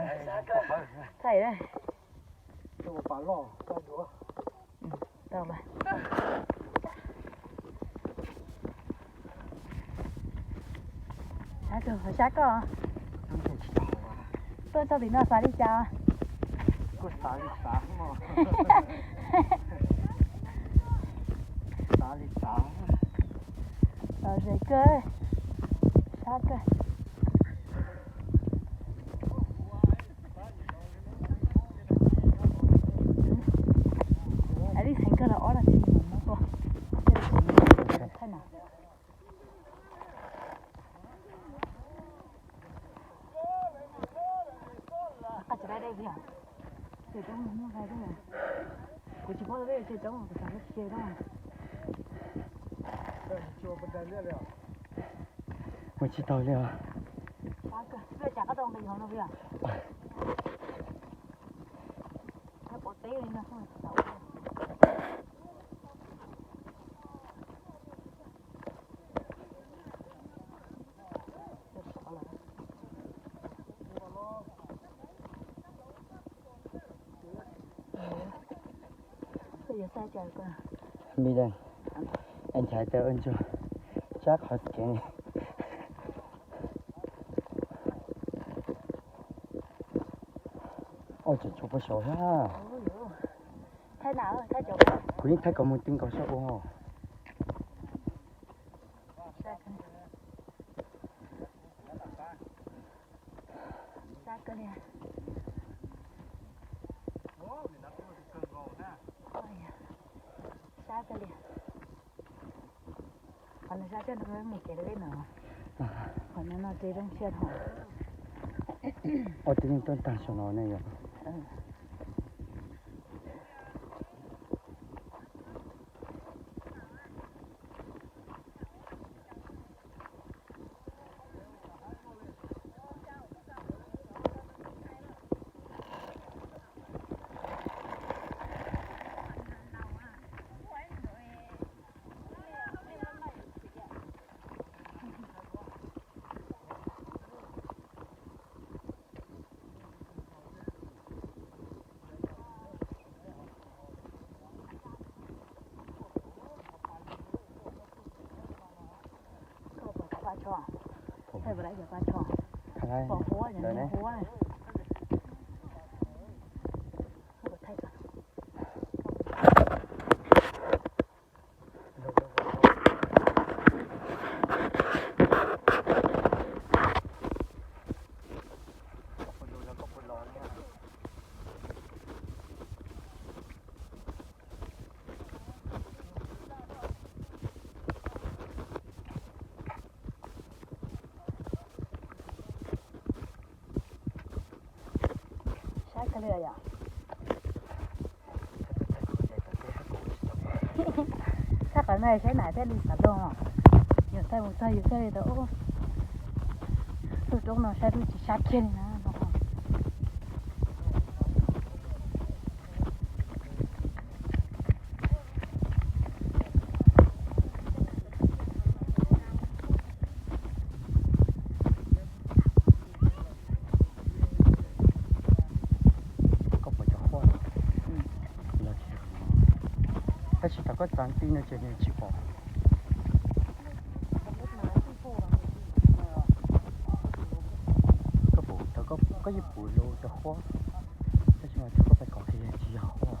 Thaij, tau lawm. Sab kawg, sab koj. Tuaj txog tim no xav li cas? Kuj xav li xav mog. Xav li xav. Los ze kawg, sab kawg. Li heev kawg los ob nas this no tuaj. Thaij na. Qab tsis dai dej tiag. Ces roob muaj hlais dej. Kuv tsis paub dej ces roob kuv xav tsis dai. Mus tsis tau li os. Peb cas qab tau nqis hauv no peb. Peb pov teb li no. Mi đây, anh chạy từ anh chưa? Chắc khỏi kẹt. Ôi, trời, chụp bao sổ ha. Kuv yeej thaij kom mus ti nkaus saib ua. Sab kawg li. Sab kawg li. Qhov no sab kawg no mus kev deb no. Qhov no no ces zoo siab hos. Ua tib neeg tuaj tag saum no ne yom. Koj pom cov paj tsho? Thaij pom lawv cov paj tsho. Pom huab, cov niag huab. Saib kawg li yom. Thaij qhov no saib nam thiaj li xav luag. Yus thaij mus txog yus thiaj li tau. Lub roob no saib lub tsis sab kiag li na. Koj pom cov huab los tsis, tab sis thaum koj txav ti no ces nws tsis pom. Koj pum thaum koj yeej pum lus cov huab, tab sis mas thaum koj pais kov kiag tsis yog huab.